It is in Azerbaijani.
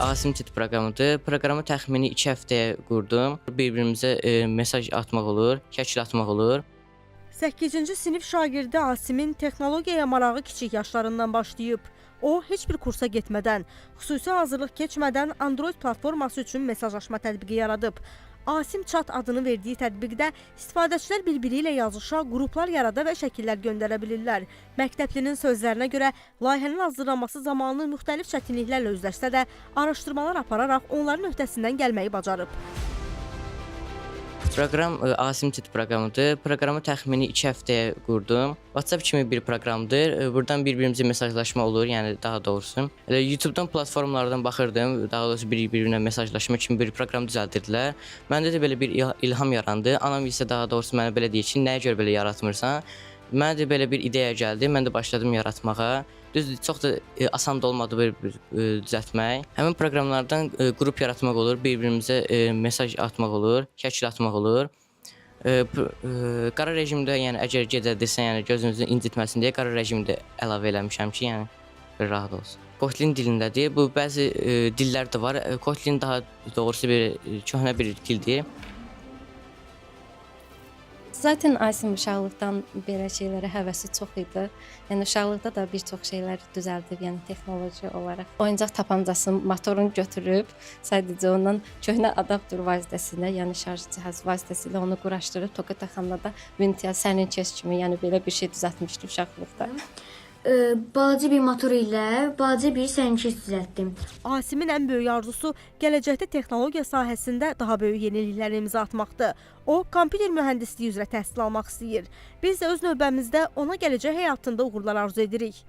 Asim Chat proqramıdır. Proqramı təxmini 2 həftəyə qurdum. Bir-birimizə mesaj atmaq olur, şəkil atmaq olur. 8-ci sinif şagirdi Asimin texnologiyaya marağı kiçik yaşlarından başlayıb. O, heç bir kursa getmədən, xüsusi hazırlıq keçmədən Android platforması üçün mesajlaşma tətbiqi yaradıb. Asim Chat adını verdiyi tətbiqdə istifadəçilər bir-biri ilə yazışa, qruplar yarada və şəkillər göndərə bilirlər. Məktəblinin sözlərinə görə layihənin hazırlanması zamanı müxtəlif çətinliklərlə üzləşsə də, araşdırmalar apararaq onların öhdəsindən gəlməyi bacarıb. Proqram Asim Chat proqramıdır. Proqramı təxmini 2 həftəyə qurdum. WhatsApp kimi bir proqramdır. Buradan bir-birimizə mesajlaşma olur, yəni daha doğrusu. Elə YouTube-dan platformlardan baxırdım. Daha doğrusu bir-birinə mesajlaşma kimi bir proqram düzəldirdilər. Məndə də belə bir ilham yarandı. Anam isə daha doğrusu mənə belə deyir ki, nəyə görə belə yaratmırsan? Mənə də belə bir ideya gəldi. Mən də başladım yaratmağa. Düzdür, çox da asan da olmadı belə bir düzəltmək. Həmin proqramlardan qrup yaratmaq olur, bir-birimizə mesaj atmaq olur, şəkil atmaq olur. Qara rejimdə, yəni əgər gecədirsə, yəni gözünüzü incitməsin deyə qara rejimdə əlavə eləmişəm ki, yəni bir rahat olsun. Kotlin dilindədir. Bu bəzi dillər də var. Kotlin daha doğrusu bir köhnə bir dildir. Zaten Asim uşaqlıqdan belə şeylərə həvəsi çox idi. Yəni uşaqlıqda da bir çox şeylər düzəldib, yəni texnoloji olaraq. Oyuncaq tapancasının motorunu götürüb, sadəcə ondan köhnə adaptör vasitəsilə, yəni şarj cihazı vasitəsilə onu quraşdırıb toka taxanda da Vintia sənin kes kimi, yəni belə bir şey düzəltmişdi uşaqlıqda. Balaca bir motor ilə balaca bir sərnişin düzəltdim. Asimin ən böyük arzusu gələcəkdə texnologiya sahəsində daha böyük yeniliklərə imza atmaqdır. O, kompüter mühəndisliyi üzrə təhsil almaq istəyir. Biz də öz növbəmizdə ona gələcək həyatında uğurlar arzu edirik.